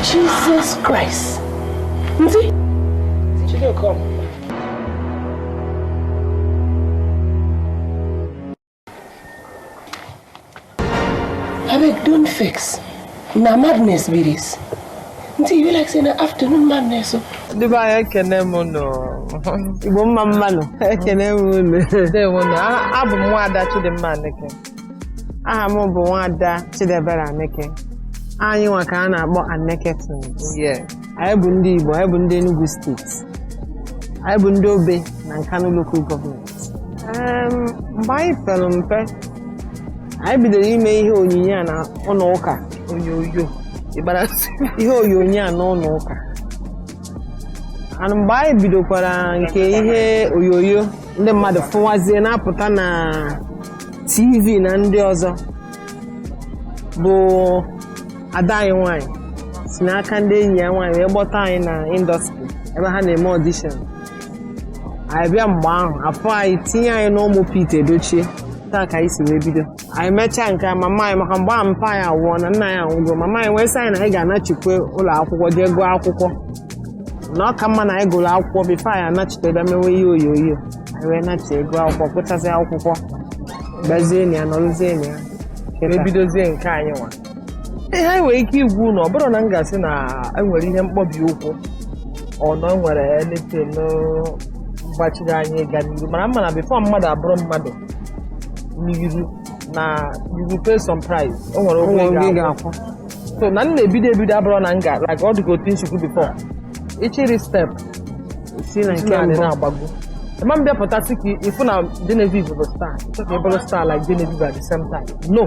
Jesus Christ. Nti? Chido, come. Abeg, don't vex. Na madness be this. Nti, you like say na afternoon madness o. Ndị be anyị, ekene m nụ. Igbo, mma mma nụ, ekene m unu. Ndewo nụ. Abụ m nwaada Chidimma Aneke. Aha m bụ nwaada Chidebere Aneke. Anyị nwa ka a na-akpọ Aneke Twins. Anyị bụ ndị Igbo, anyị bụ ndị Enugu Steeti, anyị bụ ndị Obe na Nkanu Local Government. Mgbe anyị pere mpe, anyị bidoro ime ihe onyinye a na ụlọ ụka. Onyonyo ịgbara. Ihe onyonyo a n'ụlọ ụka. And mgbe anyị bidokwara nke ihe onyonyo, ndị mmadụ fụwazie na-apụta na TV na ndị ọzọ, bụ ada anyị nwanyị si n'aka ndị enyi ya nwaanyị wee gbọta anyị na industry ebe ha na-eme audition. Anyị bịa mgbe ahụ, afọ anyị tinye anyị n'ụmụ Pete Edochie. Taa ka anyị si wee bido. Anyị mechaa nke a, mama anyị, maka mgbe ahụ mpa anyị anwụọ na nna anyị anwụgo, mama anyị wee sị anyị na anyị ga-anachikwe ụlọ akwụkwọ jee gụọ akwụkwọ, na ọ ka mma na anyị gụrụ akwụkwọ before anyị anachite bịa mewe ihe onyonyo. Anyị wee nachie, gụọ akwụkwọ, gụchasị akwụkwọ, bịazie na ya, nọrụzie na ya. Wee bidozie nke anyị nwa. Ihe anyị nwere ike igwu na ọ bụrụ na m ga-asị na enwere ihe mkpọbi ụkwụ, ọ na o nwere anything gbachiri anyị ịga n'iru, mana mma na before mmadụ abụrụ mmadụ n'iru na you will pay some price. O nwere ụgwọ ị ụgwọ ị ga-akwụ. Ga-akwụ. So na m na-ebido ebido abụrụ na m ga like ọ dịka otu nchukwu before ịchịrị step si na nke naanị mbụ na-agbago. Ịma m bịapụta sị ka ịfụ na Genevieve bụ star, ịchọ ka ị bụrụ star like Genevieve at the same time. No,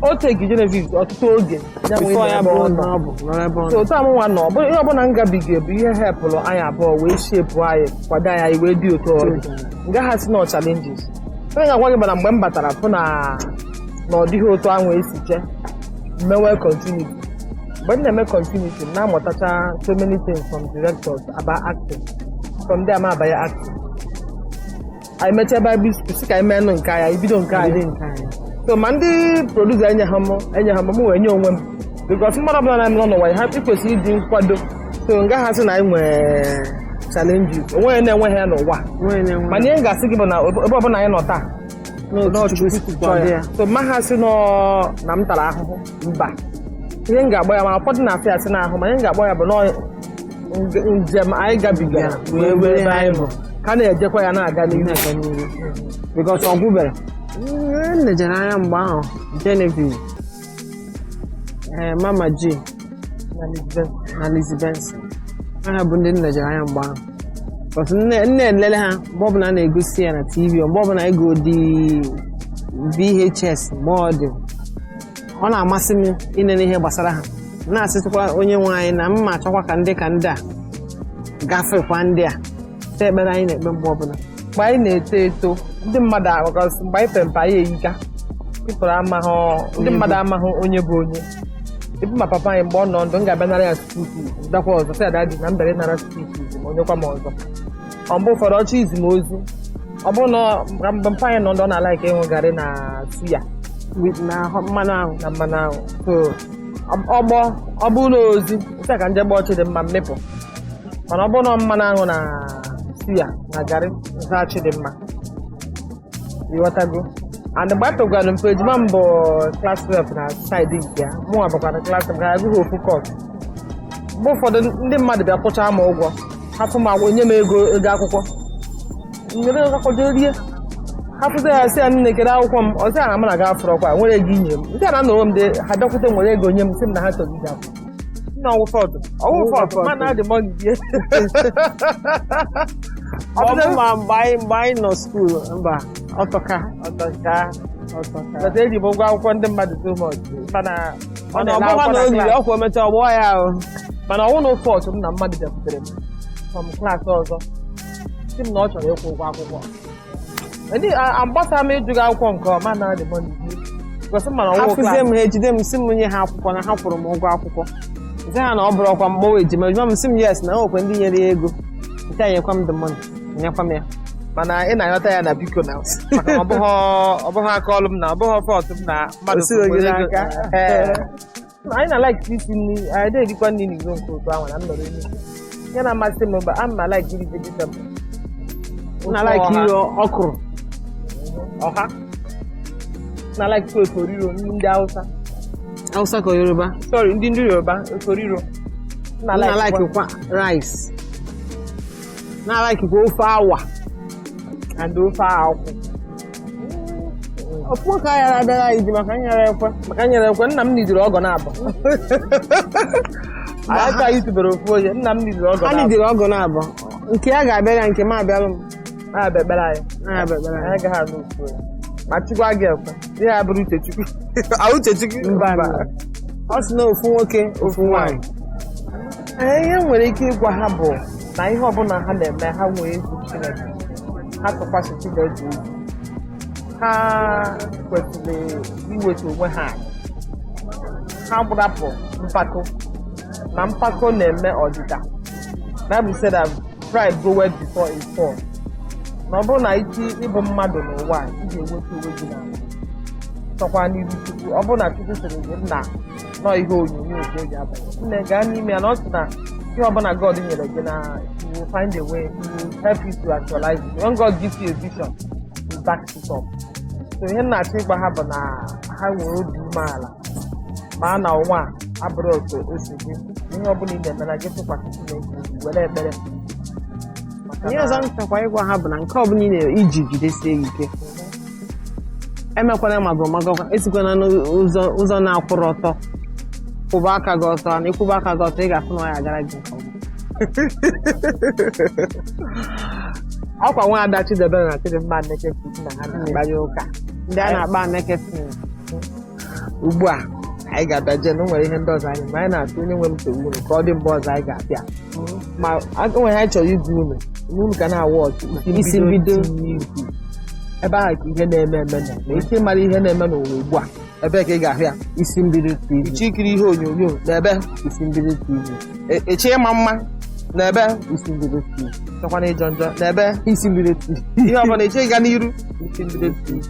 o take Genevieve ọtụtụ oge ya nwee before ya ebe bụrụ ọ na nọ. ọ bụ nọrọ ebe ọ So nọ. otu amụnwa nọ, ọ bụrụ ihe ọbụla m gabiga bụ ihe helpụrụ anyị abụọ wee shape anyị, kwado anyị, anyị wee dị otu ọ dị. Nga ha si nọ challenges, onye ga-agwa gị bụ na mgbe m batara fụ na ọ dịghị otu ahụ esi chee mewe continuity. Mgbe m na-eme continuity, m na-amụtacha so many things from directors about acting. From there, m abanye acting. Anyị mechaa Bible school, si ka anyị mee nụ nke anyị, anyị bido nke anyị. Bido nke anyị. So ma ndị producer enye ha m, enye ha m, m wee nye onwe m, because mmadụ ọbụla na-eme n'ụwa ha kwesịrị ịdị nkwado. So nga ha sị na anyị nwee challenges, onweghị na-enweghị ya n'ụwa. Nwee na-enwe. Mana ihe m ga-asị gị bụ na ebe ọbụla anyị nọ taa, n'otu Chukwu si chọọ kwado ya. Ya. So mma ha sị nọ na m tara ahụhụ, mba. Ihe m ga-agba ya, ma ụfọdụ na-afịa asị n'ahụ, ma ihe m ga-agba ya bụ nọọ njem anyị gabigara wee wee ebe anyị bụ, ka na-ejekwa ya na-aga n'ihu. Na-aga n'ihu, because ọ gwụbere. M lejere anya mgbe ahụ, Genevieve, ee, Mama G na Lizzy Benson, ha bụ ndị m lejere anya mgbe ahụ, because nne elele ha mgbe ọbụla a na-egosi ya na TV, mgbe ọbụla ego dị VHS, mgbe ọ dị, ọ na-amasị m inene ihe gbasara ha, na-asịtụkwa onye nwe anyị na mma achọkwa ka ndị ka ndị a gafekwa ndị a site ekpere anyị na-ekpe mgbe ọbụla. Mgbe anyị na-eto eto, ndị mmadụ, because mgbe anyị pere mpe, anyị eyika people amaghọ ndị mmadụ amaghị onye bụ onye. Ịbụ ma papa anyị mgbe ọ nọ ndụ, m ga-abịa nara ya school fees, bịakwa ọzọ sị ya, "Daddy, na mbere nara school fees ma onyekwa m ọzọ." Ọ mgbe ụfọdụ ọchọ izi m ozi, ọ bụrụ na mgbe mpa anyị nọ ndụ, ọ na-ala ike ịṅụ garị na suya na mmanụ ahụ. Na mmanụ ahụ. So ọgbọ ọ bụrụ na ozi nsị a ka nje gbọọ Chidimma mmepụ, mana ọ bụrụ na mmanụ aṅụ na suya na garị, nza Chidimma, ịghọtago? And mgbe a tụgara mpe, ejima m bụ class rep na side nke ya, mụnwa bụkwara class rep, ka agụghị ofu course. Mgbe ụfọdụ ndị mmadụ bịa kwụchaa m ụgwọ, hafụ m agwụ, nye m ego akwụkwọ, nyere ego akwụkwọ jee rie. Hafụzi ya, sị ya, "Nne, kedu akwụkwọ m?" Ọ sị ya na m na-aga afụrọkwa nwere ego inye m. Ndị a na nọrọ m dị ha bịakwute, nwere ego nye m, sị m na ha chọrọ ije akwụkwọ. Nna, ọwụ fọdụ, ọwụ fọdụ, mana adị m ọgige. Ọ bụ ma mgbe anyị nọ school, mba, ọtọka. Ọtọka. Ọtọka. But eji m ụgwọ akwụkwọ ndị mmadụ too much, mana ọ mana ọ na-ele bụkwa akwụkwọ na na o riri class. ọkwa emechaa ọgbọ ya o. Mana ọwụ na fault m na mmadụ bịakwutere m from class ọzọ, sị m na ọ chọrọ ịkwụ ụgwọ akwụkwọ. Ndị agbasa m ịjụ gị akwụkwọ nke ọma na dị money gosi, mana ọwụ hafụzie class. M ha ejide m, sị m nye ha akwụkwọ na ha kwụrụ m ụgwọ akwụkwọ. Sị ha na ọ bụrụ ọkwa mgbawa ejima ejima m, sị m yes, na o nwekwa ndị nyere ya ego nke a, nyekwa m the money, nyekwa m ya. Mana ị na-aghọta ya na biko na maka na ọ bụghị aka ọlụ m na ọ bụghị fault m na mmadụ O sighị gị nwere ego. n'aka. Ee. Anyị na-like isi nri, anyị na-erikwa nri n'iro nke otu ahụ na m nọrọ Enugu. Ihe na-amasị m bụ ama like iri vegetable. Na like iri ọkụrụ. Ọha na like efo riro ndị Hausa. Hausa ka Yoruba? Sorry, ndị Yoruba, efo riro. Na like kwa rice, na like kwa ofe awa and ofe akwụ. Ofu nwoke aghara abịara anyị ji maka nyere ekwe. Maka nyere ekwe, nna m nidiri ọgọ na-abụ. Anyị achọghị itubere ofu onye, nna m nidiri ọgọ Ha na-abụ. nidiri ọgọ na-abụ, nke ya ga-abịara, nke m abịalụ m. Na-abịa ekpere anyị. Na-abịa ekpere anyị anyị. agaghị anụ ofu onye ma Chukwu aga ekwe ihe ya bụrụ uche Chukwu. A uche Chukwu. Mba, ọ sị na ofu nwoke, ofu nwaanyị. Ee, ihe m nwere ike ịgwa ha bụ na ihe ọbụla ha na-eme, ha nwee egwu Chineke, ha tụkwasị Chineke obi. Ha kwesịrị iwetu onwe ha ala. Ha gbapụ mpako, na mpako na-eme ọdịda. Bible said that pride goeth before a fall. Na ọ bụrụ na ike ịbụ mmadụ n'ụwa a, ị ga-enweta onwe gị n'ala, chọkwa n'iru Chukwu. Ọ bụrụ na Chukwu sịrị gị nna nọ ihe onyonyo ka o ji abanye, nne, gaa n'ime ya. Na ọ sị na ihe ọbụla God nyere gị, na he will find a way, he will help you to actualize it. When God gives you a vision, he backs it up. So ihe m na-achọ ịgwa ha bụ na ha nwere obi umeala, ma na ụwa a abụrụ otu o si dị. Ihe ọbụla ị na-eme, na gị tụkwasị Chineke obi, were ekpere maka Ihe na- ọzọ m chọkwa ịgwa ha bụ na nke ọbụla ị na-iji jidesie ya ike, emekwana mago mago, esikwana n'ụzọ ụzọ na-akwụrụ ọtọ. Kwụba aka gị ọtọ. Na ịkwụba aka gị ọtọ, ị ga-afụ na ọ ya agara gị nke ọma. Ọkwa nwa ada Chidebere na Chidimma Aneke kwuru na ha na-akparị ụka. Ndị a na-akpa Aneke film. Ugbu a anyị ga-abịa jee na o nwere ihe ndị ọzọ anyị ma anyị na-atụ onye nwe m toro unu ka ọ dị mgbe ọzọ anyị ga-abịa, ma o nwere ihe anyị chọrọ igwu unu na unu ga na-awụ ọchị. Isi Mbido TV. Ebe ahụ ka ihe na-eme eme na ike ịmara ihe na-eme n'ụwa ugbu a, ebe ka ị ga-ahụ ya. Isi Mbido TV. Iche ikiri ihe onyonyo na ebe? Isi Mbido TV. Eche ịma mma na ebe? Isi Mbido TV. Chọkwana ịjọ njọ na ebe? Isi Mbido TV. Ihe ọbụla eche ịga n'iru, Isi Mbido TV.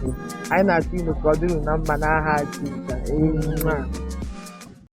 Anyị na-atụ inu ka ọ dịrị unu na mma n'aha Jizọs. Amen.